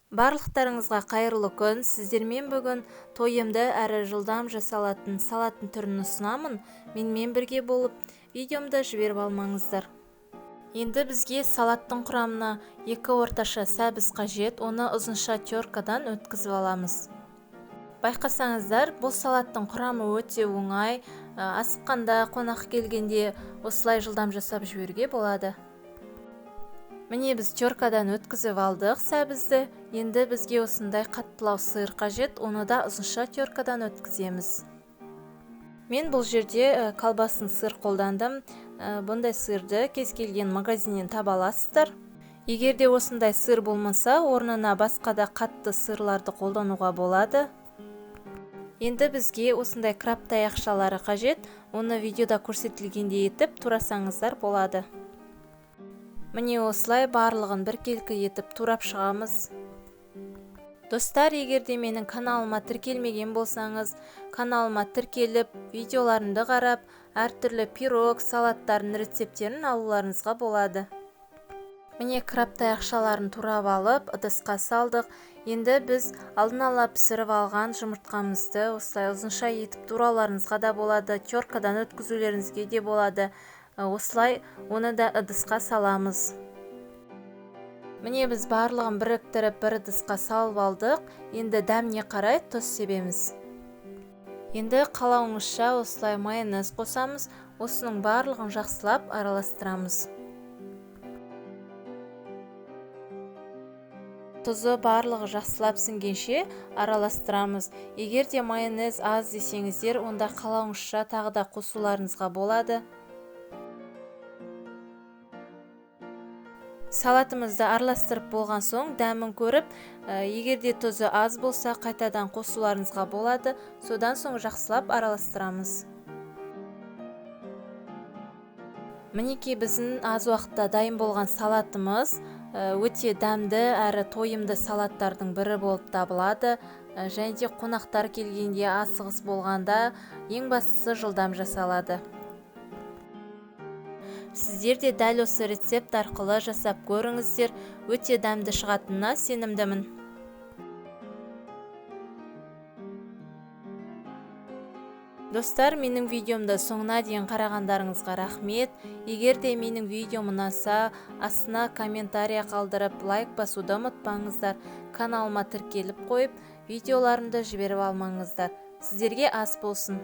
Барлықтарыңызға қайырлы күн. Сіздермен бүгін тойымды әрі жылдам жасалатын салаттың түрін ұсынамын. Менімен бірге болып видеомды жіберіп алмаңыздар. Енді бізге салаттың құрамына 2 орташа сәбіз қажет, оны ұзынша теркадан өткізіп аламыз. Байқасаңыздар, бұл салаттың құрамы өте оңай, асыққанда, қонақ келгенде осылай жылдам жасап жіберуге болады. Міне біз теркадан өткізіп алдық сәбізді. Енді бізге осындай қаттылау сыр қажет, оны да ұзынша теркадан өткіземіз. Мен бұл жерде колбасын сыр қолдандым. Бұндай сырды кез келген магазиннен таба аласыздар. Егер де осындай сыр болмаса, орнына басқа да қатты сырларды қолдануға болады. Енді бізге осындай краб таяқшалары қажет, оны видеода көрсетілгендей етіп турасаңыздар болады. Міне осылай барлығын біркелкі етіп турап шығамыз. Достар, егер де менің каналыма тіркелмеген болсаңыз, каналыма тіркеліп, видеоларымды қарап, әртүрлі пирог, салаттардың рецепттерін алуларыңызға болады. Міне краб таяқшаларын турап алып, ыдысқа салдық. Енді біз алдын ала пісіріп алған жұмыртқамызды осылай ұзынша етіп турауларыңызға да болады, теркадан өткізулеріңізге де болады. Осылай оны да ыдысқа саламыз. Міне біз барлығын біріктіріп бір ыдысқа салып алдық. Енді дәміне қарай тұз себеміз. Енді қалауыңызша осылай майонез қосамыз. Осының барлығын жақсылап араластырамыз. Тұзы барлығы жақсылап сіңгенше араластырамыз. Егер де майонез аз десеңіздер, онда қалауыңызша тағы да қосуларыңызға болады. Салатымызды араластырып болған соң дәмін көріп, егер де тұзы аз болса, қайтадан қосуларыңызға болады. Содан соң жақсылап араластырамыз. Мінекей біздің аз уақытта дайын болған салатымыз өте дәмді әрі тойымды салаттардың бірі болып табылады. Және де қонақтар келгенде, асығыс болғанда, ең бастысы жылдам жасалады. Сіздер де дәл осы рецепт арқылы жасап көріңіздер, өте дәмді шығатынына сенімдімін. Достар, менің видеомды соңына дейін қарағандарыңызға рахмет. Егер де менің видеом ұнаса, астына комментария қалдырып, лайк басуды ұмытпаңыздар. Каналыма тіркеліп қойып, видеоларымды жіберіп алмаңыздар. Сіздерге ас болсын.